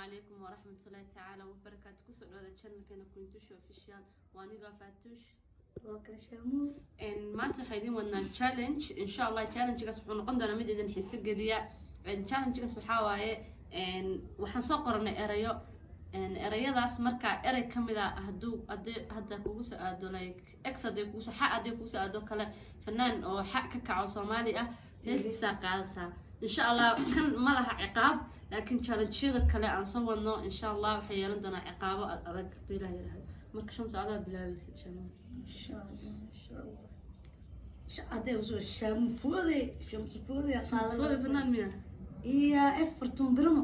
Calaykum waraxmatullaahi tacaala wabarakaatu. Kusoo dhawaada channelkeena Quintusha Official. Waa anigoo Faatuush. Waa kala Shaamuur. Maanta waxaa idin wadnaa challenge, insha Allah. Challengegaas wuxuu noqon doonaa mid idin xiso geliya. Challengegaas waxaa waaye, waxaan soo qoranay erayo. Erayadaas marka erey kamid a haduu hadii hadda kugu soo aado, like x hadday kugu soo, xa hadday kugu soo aado kale, fanaan oo xa ka kaco Soomaali ah heestiisaa qaadaysaa, insha Allah. Kan ma laha ciqaab, laakiin challengeyada kale aan soo wadno, insha Allah, waxay yeelan doonaa ciqaabo ad adag, haduu Ilaah yidhaahdo. Marka Shamsu, adaa bilaabaysid, Shamu. Insha Allah, insha Allah. Hadday usoo Shaamu Foode, Shamsu Foode. Foode fanaan miya? Iyo F, Fartuun Birmo.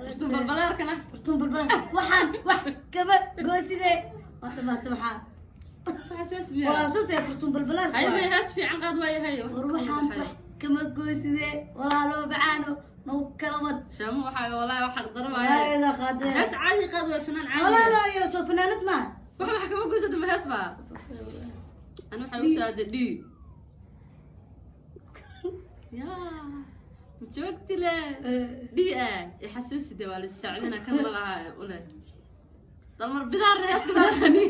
Fartuun Balbalaarkana? Fartuun Balbalaar. Waxaan wax kaba gooside, waa dhamaata waxaa. Waxaas miya? Waa soo Fartuun Balbalaar. Hay may hees fiican qaad waayahay. War waxaan wax kama gooside, walaalo macaano, nagu kala wad. Shaamu, waxaa walaahi wax xaqdaro waaye. Ayada qaadee. Hees caadi qaad waay, fanaan caadi. Walaalo iyo soo fanaanad maa. Wax kama goysada, ma hees baa? Ani waxay usoo aaday D ya ma joogti le D ah. Ixasuuside, waa la saacidina kan ma laha ule Dalmar Bidaar heeska maaqani.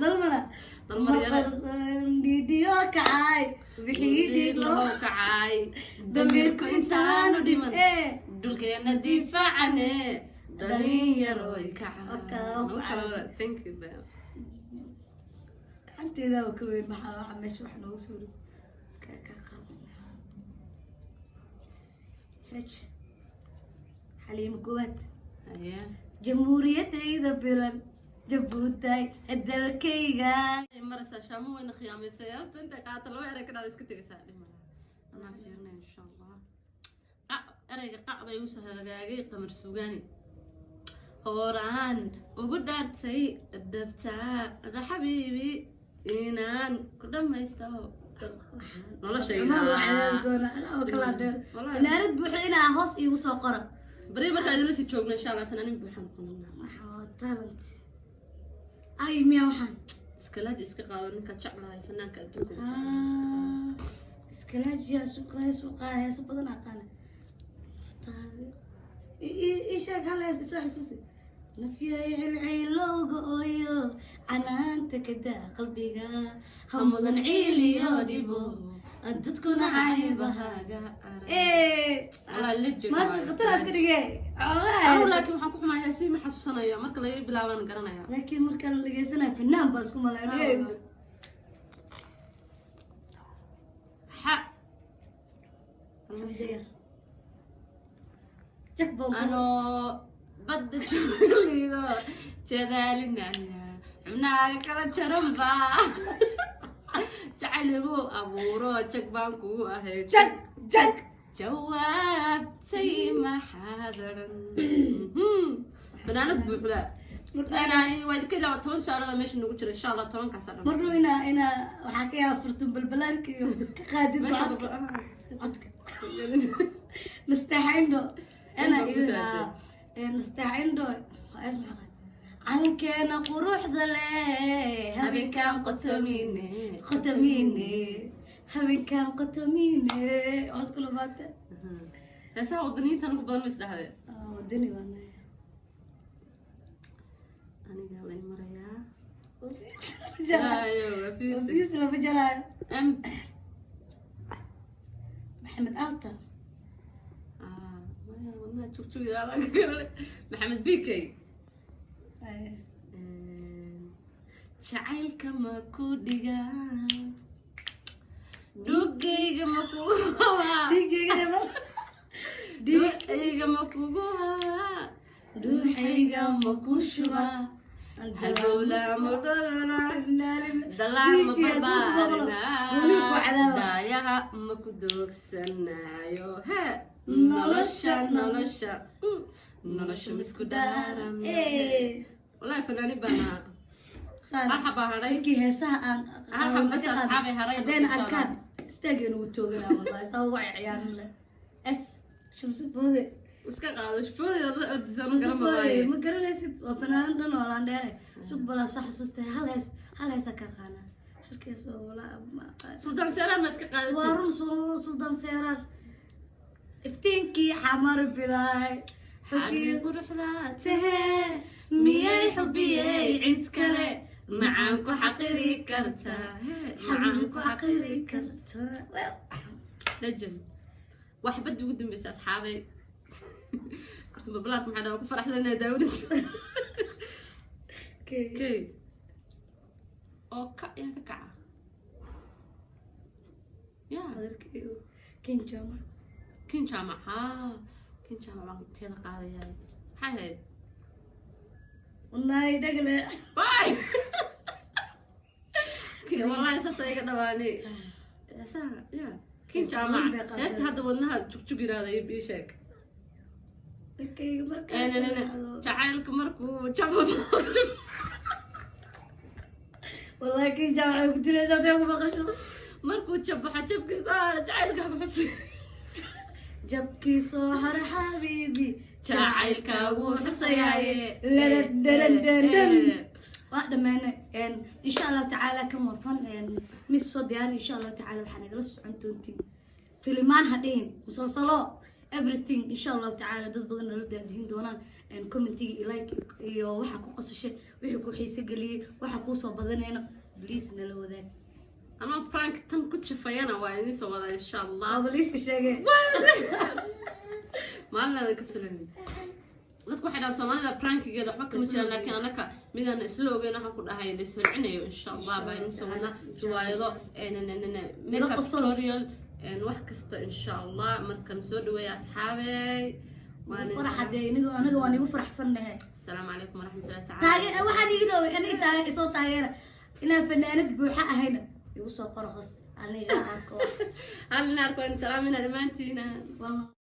Dalmara. Dalmar yare. Dhiidiyo kacay wixii dhiig loo loo kacay, damiirku intaanu dhiman, dhulkeena difaacane, dhalinyaroy. Kaca. Thank you, babe. Gacanteeda ka weyn. Maxaa waxa meesha wax noogu suuri iska ka qaadan? H, Xaliimo Koowaad. Haye. Jamhuuriyadayda bilan, Jabuutay dalkayga. Maraysaa Shaamo, wayna khiyaamaysay. Heesta intay qaata laba erey ka dhacda iska tegaysaa. Dhib malaha, anaa fiirinaya, insha Allah. Qa, ereyga qa bay igu soo hagaagay. Qamar Suugaani. Horaan ugu dhaartay dhabtaada, xabiibi, inaan ku dhamaysto noloshayda. Wallahi. Fanaanad buuxda inaa hoos iigu soo qora. Bari markaa idinla sii joogno, insha Allah, fanaanin buuxaan noqonana. Waxaa waa talent ay miya waxaan. Iskalaaji iska qaado, ninka jeclahay, fanaanka adduunka ugu jeclahay, iska qaado. Iskalaajiya suuqa suuqa heesa badan aqaana. Naftaada ii sheeg, hal hees isoo xasuusi. Nafyay cilciilowga ooyo, canaanta kadaa qalbiga, ha mudan ciiliyo dhibo, dadkuna caybahaaga arag. Walaa legend maanta waaye. Khatar iska dhige. Anigu laakiin waxaan ku xumahay heesihii ma xasuusanayo. Marka laga bilaabaan garanaya. Laakiin marka la dhageysanayo fanaan baa isku malaynay. Xa. Yar jag baa. Anoo badda jooglido jadaalinaya, xubnahaaga kala jaranba, jacayl igu abuuro, jag baan kugu ahay. Jag jag. Jawaabtay maxaad odhan? Fanaanad buuxda waa idinka ilaa 10 su-aalada meesha nagu jira, insha Allah, 10-kaasa dhan. Marnuu inaa waxaa ka yaaba Furtun Balbalaarka iyo ka qaadid. Meesha. Codka codka Nasteexa Indho ana. Indho ku saabsan. Nasteexa Indho hees maxaa qaad? Calankeena quruxda leh, habeenkaan qotomine. Qotomine, habeenkaan qotomine, hoos kula baata. Heesaha wadaniyiinta ugu badan ma isdhahdee? Wadani baan nahay. Aniga lay marayaa. Jaraayo. Ayo, waa fiisi. Fiis lama jaraayo. M. Maxamed Alta. Ah, maya, wadnaha jugjug yaraadaan ka garane. Maxamed BK. Jacaylka ma ku dhigaa, dhugayga ma kugu habaa? Dhiiggayga dhiig. Dhuuxayga ma kugu habaa, dhuuxayga ma ku shubaa, halbowla ma dhalana, dalaan ma barbaarinaa, daayaha ma ku doogsanaayo, he nolosha nolosha nolosha misku dhaaran. Wallahi fanaanin baan ahaa. Hal xabaa hadhay. Dadkii heesaha aan Hal xab bas, asxaabay haray. Haddayna arkaan istaageen ugu tooganaa, wallahi saa ugu ciyaarin leh S, Shamsu Foode. Iska qaado shufoodeeda la ordisano. Shamsu garan Foode. maayo. Ma garanaysid, waa fanaanan dhan oo laandheere. Sug balaa soo xasuustay. Hal hees, hal heesa ka qaanaa, halkees waa walaa ma aqaan. Sultaan Seeraan ma iska qaadatid? Waa run, Sultan Seeraar. Iftiinkii Xamar bilaay. Xagii quruxda tahee, miyay xubiyey cid kale macaan ku xaqiri kartaa? Macaan Xabiibi ku ku xaqiri xaqiri kartaa. Kartaa. Well, Legend. Wax badda ugu dambeysa, asxaabay. Horta babalaarka maxaa dhawa ku faraxsan inaa daawanayso. Okay. Okay, oo ka yaa ka kaca ya. Adeerkayo Kin Jaamac. Kin Jaamac, haa, Kin Jaamac baan teeda qaadayaa. Maxay ahayd? Wallahi dhagle. Bye. Wallahi saas iga dhawaanay heesaha ya Kin Jaamac. Bay qaateen. Heesta hadda wadnaha jugjug yiraahda ii sheeg. Dhankayga markaa Jacaylka markuu jabo. Wallahi Kin Jaamac ay ku dilaysaa hadday ku maqasho. Markuu jabo xajabkiisa jacaylka ku xusay. Jabkii soo hara xabiibi. Jacaylka wuu xusayaaye. Dalan dalan dan. Waa dhammaanay. Insha Allahu tacaala kan waa fan mis soo diyaari. Insha Allahu tacaala waxaa nagala socon doontiin filimaan, ha dhihin musalsalo, everything. Insha Allahu tacaala dad badan nala daadihin doonaan. Commentiga iyo like iyo waxa ku qosashay, wixii ku xiise geliyey, waxa kuu soo badanayna, please nala wadaag. Anoo prank tan ku jafayana waa idiin soo wadaa, insha Allah. Aa baliiska sheegay. Maalin aadan ka filayn. Dadku waxay dhahaan Soomaalida prankigeeda waxba kama jiraan, laakiin anaka midaan isla ogeyn waxaan ku dhahay la isholcinayo. Insha Allah baa idiin soo wadnaa riwaayado, makeup qosol. tutorial, wax kasta, insha Allah. Markan soo dhaweeya, asxaabey. Faraxadee iniga, anaga waan igu faraxsannahay. Asalaamu calaykum waraxmatullahi tacaala. Taage waxaan iga dhooway aniga taage isoo taageera inaan fanaanad buuxa ahayna igu soo qoro hoos aniga arko. Hal in arko. Salaamina dhammaantiina. Waa